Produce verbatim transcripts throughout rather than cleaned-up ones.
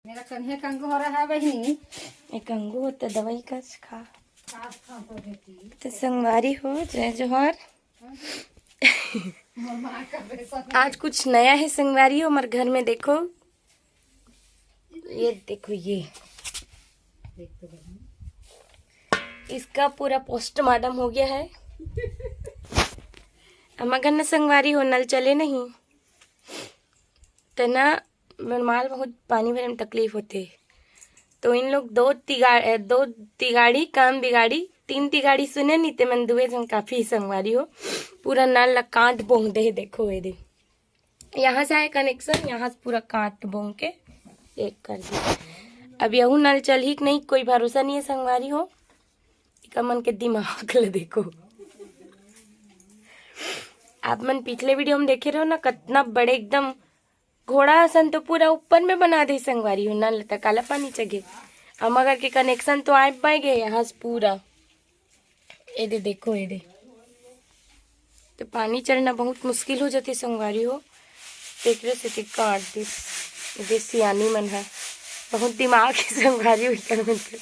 मेरा कन्हे कंगू हो रहा है बहिनी। ये कंगू होता दवाई का खा। तो संगवारी हो, जय जोहार। आज कुछ नया है संगवारी हो हमारे घर में। देखो, ये देखो, ये इसका पूरा पोस्टमार्टम हो गया है। हमारे घर में संगवारी हो, नल चले नहीं, तना मेरे माल बहुत पानी भरे में तकलीफ होते। तो इन लोग दो तिगा-, ए, दो तिगाड़ी काम बिगाड़ी, तीन तिगाड़ी सुने नहीं ते मन दुए जन काफी संगवारी हो। पूरा नल ला काट बोंग दे, देखो ये दे, यहाँ से आए कनेक्शन, यहाँ से पूरा काट बोंग के एक कर दिया। अब यहू नल चलही कि नहीं, कोई भरोसा नहीं है संगवारी हो। इका मन के दिमाग ले देखो, आप मन पिछले वीडियो में देखे रहो ना, कितना बड़े एकदम घोड़ा असन तो पूरा ऊपर में बना दे संगवारी हो, नल त काला पानी चघे। हम अगर के कनेक्शन तो आए पाए गए यहाँ से पूरा। ए दे देखो, ए दे, तो पानी चढ़ना बहुत मुश्किल हो जाती संगवारी हो। तो एकरे से ते काट दे, ए दे सियानी मन है, बहुत दिमाग है संगवारी हो एकर मन के।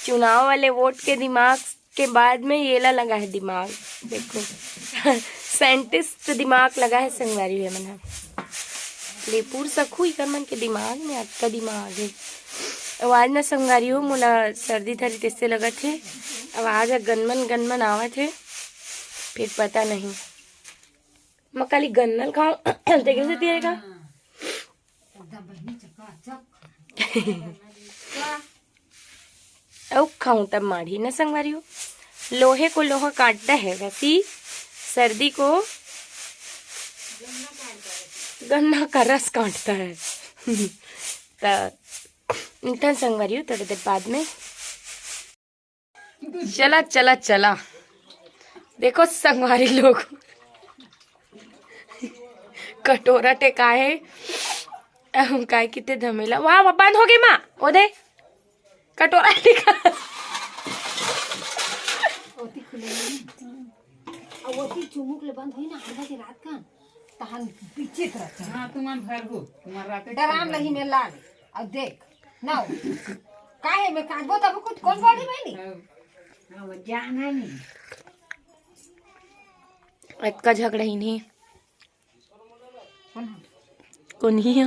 चुनाव वाले वोट के दिमाग के बाद में येला लगा है दिमाग। देखो, साइंटिस्ट दिमाग लगा है संगवारी है मन हा। ले पूर सकू इकर मन के दिमाग में, अतका दिमाग है। आवाज ना संगवारी हो, मोला सर्दी धरी तैसे लगत है। आवाज ह गनमन गनमन आवत है, फिर पता नहीं। मैं खाली गन्नल खाऊं, तेरे से तेरे का। अउ खाऊं तब माढ़ी न संगवारी हो। लोहे को लोहा काटता है, वैसे ही सर्दी को गन्ना का रस काटता है। त मिलथन संगवारी हो थोड़ी देर बाद में। चला, चला, चला। देखो संगवारी लोग, कटोरा टेकाए हे। अहम, काय किते धमेला। वाह, वाह, बंद हो गई माँ। ओ दे, कटोरा टेका। ओती खुले नहीं। अब ओती चुमुक ले बंद होई ना, आधा के रात का। तहन पीछे तरफ चल। हाँ, तुमन भर हो, तुम्हार राते डराम नहीं में लाल। अब देख, ना हो। काहे में काटबो तब कुछ कौन बॉडी में नहीं? हाँ, वो जाना नहीं। अतका झगड़ा ही नहीं। कौन है? कौन ही है?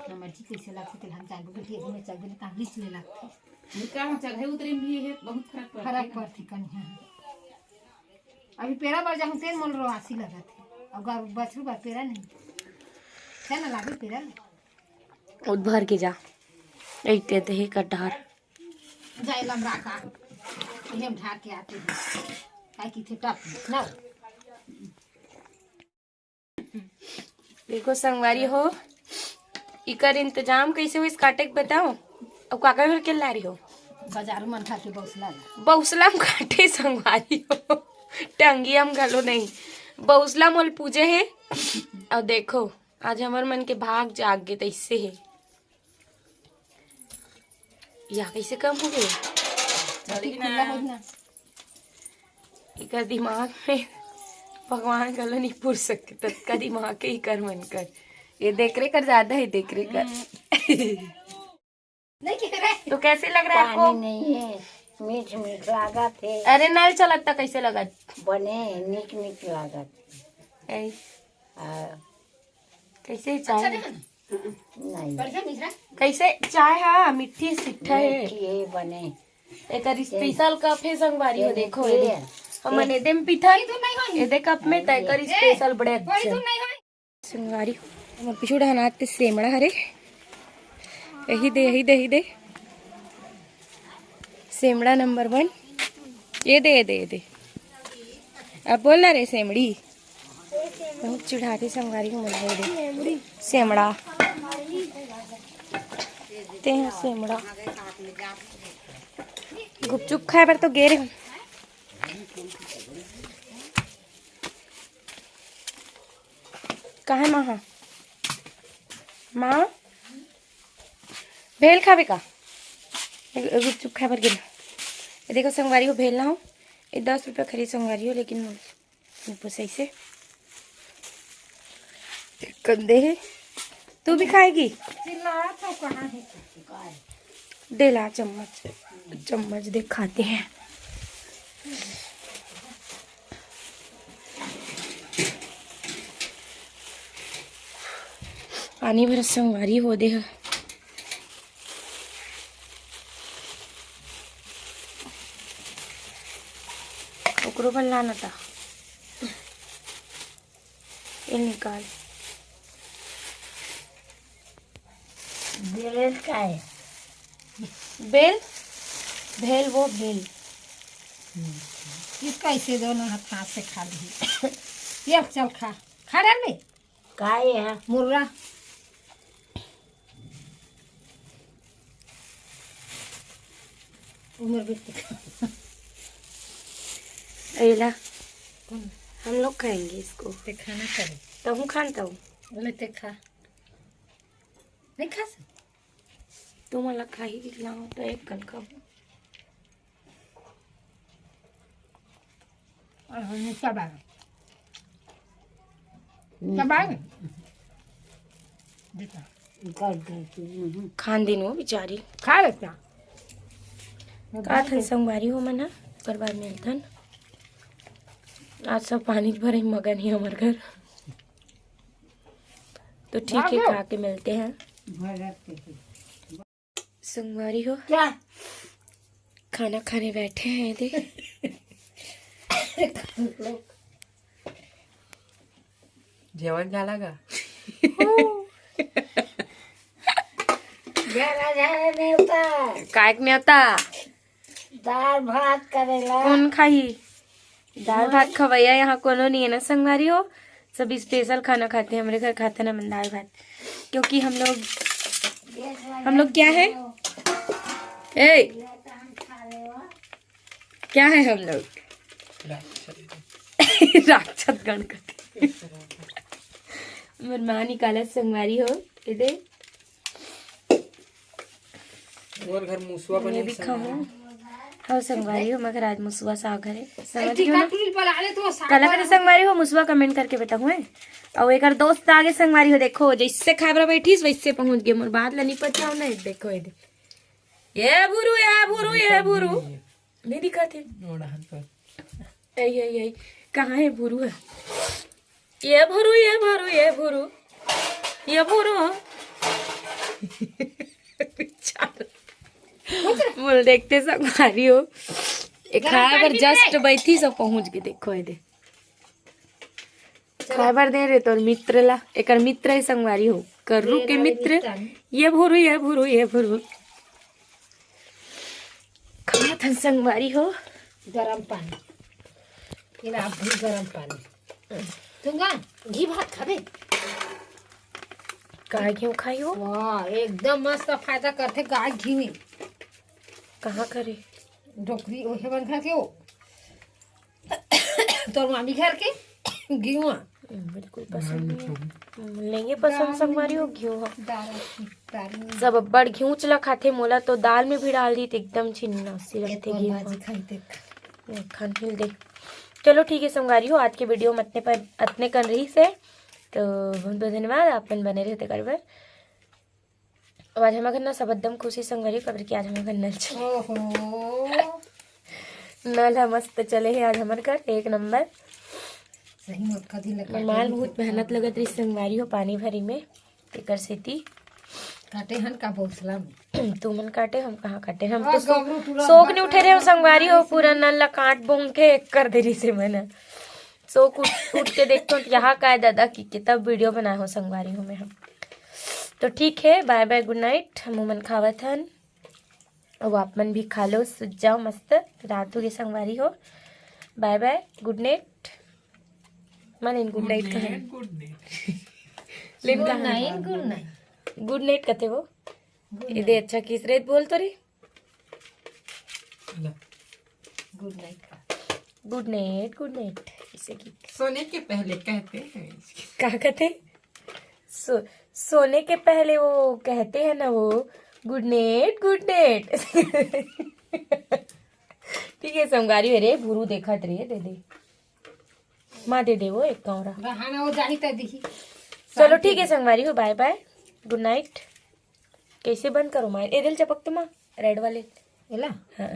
ना मर्जी कैसे लागथे, तेला हम जानबो, बेटी, अभी में चल देने, तहाँ लीच ले लागथे। ये का हो, चढ़े उतरे में भी ये बहुत फर्क पड़थे। फर्क पड़थे कनिहा। अभी पेरा बर जाहूँ, तेन मोल रोआसी लगत हे। अब गा-, बछरू बर पेरा नहीं। है ना, लागे पेरा ले। उठ भर के जा। एक ते, ते ही कटहर। जाए लमरा का। ये हम ढार के आते हैं। काय की थे टप, ना। देखो संगवारी हो, इकर इंतजाम कैसे होइस काटे के बताओ। अब काका घर के ला रही हो? बाजारू मन खा के बौसला ला। बौसला में काटे संगवारी हो, टंगिया में घलो नहीं, बौसला मोल पूजे हे। और देखो, आज हमर मन के भाग जाग गे, तैसे हे। या कैसे कम हो गए? अभी खुला है ना। इकर दिमाग में भगवान घलो नहीं पुर सकते, ततका दिमाग के इकर मन कर। ये देख रे कर ज्यादा है, देख रे कर। नहीं, क्या करे? तो कैसे लग रहा है पानी आपको? नहीं है, मीठ मीठ लागत है। अरे नल चलत था, कैसे लगत? बने, निक निक लागत। ऐ। हाँ। कैसे चाय? अच्छा है ना? नहीं। बढ़िया मिश्रा। कैसे चाय? हाँ, मीठी सिट्ठा है। मीठी है, बने। एकर स्पेशल कप है संगवारी हो, ये देखो, देखिए। ये दे। हमन एदे में पीथन, ये तो नहीं होई। एदे कप में, त एकर ए, स्पेशल बड़े कोई अच्छा। तो नहीं होई। संगवारी हो, हमर पीछू डहन आते सेमड़ा हरे। यही दे, यही दे, यही दे। सेमड़ा नंबर वन। ये दे, ये दे, ये दे। अब बोल ना रे सेमड़ी। बहुत चिढ़ाती संगवारी को, मत बोल दे। सेमड़ा। ते हैं सेमड़ा। गुपचुप खाए बर तो गे रहे। काहे माँ? हाँ माँ, भेल खाबे का? ए, ए, गुपचुप खाए बर गेल। ए, देखो संगवारी हो, भेल ना हो, ये दस रुपया खरीद संगवारी हो, लेकिन मोर ऊपर सही से कंदे हे। तू भी खाएगी? चिल्लात हव, कहाँ हे? दे ला चम्मच, चम्मच दे, खाते हैं। पानी भर संगवारी हो दे ह। ओकरो बर लाना था। ये निकाल। बेल का है? बेल, भेल, वो भेल। इसका ऐसे दोनों हाथ, हाथ से खा ली। ये चल खा, खा रहा ले। का ये है? मुर्रा। उमर बिरती। एला, हम लोग खाएंगे इसको। ते खाना करे। तहूँ खान तहूँ। बोले ते खा। नहीं खा सक। तुम अलग खाही कि खिलाओ तो एक कल खाओ। और हमने सब आए। सब आए। देखा। खान दिन वो बेचारी। खा लेता। का थन संगवारी हो मन ह, ओकर बाद मिलथन। आज सब पानी भरे मगन ही हमर घर। तो ठीक है, खा के मिलते हैं। संगवारी हो, क्या? खाना खाने बैठे हैं, देख। जेवन झाला का? जरा, जरा नेवता। काय के नेवता? दाल भात करेला। कौन खाही? दाल भात खवैया यहाँ कोनो नहीं है ना संगवारी हो, सब स्पेशल खाना खाते हैं। हमरे घर खाते ना मन दाल भात, क्योंकि हम लोग, हम लोग क्या है? ए, क्या है हम लोग? राक्षस गण कथे। मोर माँ निकाला संगवारी हो, ये दे। मोर घर मुसवा ये बने भी खाहूँ। हाँ संगवारी हो, मगर आज मुसवा साग हरे। समझ गयो ना? काला करे संगवारी हो, मुसवा कमेंट करके बताहूँ है। और एक दोस्त आगे संगवारी हो, देखो जैसे खाए बर बैठीस वैसे पहुँच गए। मोर बात ला नहीं पहुँचाओ ना, देखो ये दे। ये भुरू, ये भुरू, ये भुरू। नहीं दिखाते। ए, ए, ए, कहाँ है भुरू है? ये भुरू, ये भुरू, ये भुरू, ये भुरू। बोल देखते संगवारी हो। एक खाए बर जस्ट बैठी सब पहुंच गए। देखो ये दे। खाए बर दे रे तोर मित्र ला। एकर मित्र है संगवारी हो। कर्रू के मित्र। ये भुरू, ये भुरू, ये भुरू। खात हन संगवारी हो। गरम पानी। ये ला अभी गरम पानी। तुंगा, घी भात खाबे? गाय घी खाई हो? वाह, एकदम मस्त फायदा करथे गाय घी। कहाँ करे? डोकरी, ओहे मन घर के हो। तोर मामी घर के घीवा। हम्म, बिल्कुल पसंद नहीं है। हम्म, लेंगे पसंद संगवारी हो घीवा। दारा, दारा। सब अब्बड़ घीव चला खाथे, मोला तो दाल में भी डाल दी तो एकदम छिन्ना सी लगथे घीवा। खाई देख। खान मिल दे। चलो ठीक है संगवारी हो, आज के वीडियो में अतने पर, अतने कन रही से। तो बहुत बहुत धन्यवाद, आप मन बने रहते कर बर। अब आज हमर घर ना सब एकदम खुशी संगवारी, काबर कि आज हमर घर नल चले। ओहो। नल ह मस्त चले हे आज हमर घर, एक नंबर। सही में कदी लगा माल बहुत मेहनत लगत रही संगवारी हो पानी भरी में, तेकर सेती। काटे हन का बौसला में। तुमन काटे, हम कहाँ काटे, हम तो सो-, सोक नहीं उठे रहे हो संगवारी हो, पूरा नल ला काट बोंग के एक कर दे रही से मन। सोक उठ, उठ के देखते हो तो यहाँ का है दादा कि, कि तब वीडियो बनाए हो संगवारी हो में हम। तो ठीक है, बाय बाय, गुड नाइट। हम मन खावत हन, अब आप मन भी खा लो, सुत जाओ मस्त। रात हो गई संगवारी हो, बाय बाय, गुड नाइट। मन इन गुड नाइट कहे। गुड नाइट। लेकिन गुड नाइट, गुड नाइट। गुड नाइट कथे वो। गुड ये दे नाइट। अच्छा किस रेत बोल तो रे। गुड नाइट। गुड नाइट, गुड नाइट। इसे की सोने के पहले कहते हैं। का कहते? सो-, सोने के पहले वो कहते हैं ना वो, गुड नाइट, गुड नाइट। ठीक है, संगवारी हो रे, भुरू देखत रहे, दे दे। माँ दे दे वो एक कौरा। रहाना हो जाही त दिही। चलो ठीक है, संगवारी हो, बाय बाय। गुड नाइट। कैसे बंद करो माय? ए दिल चपक तुमा रेड वाले। एला हाँ।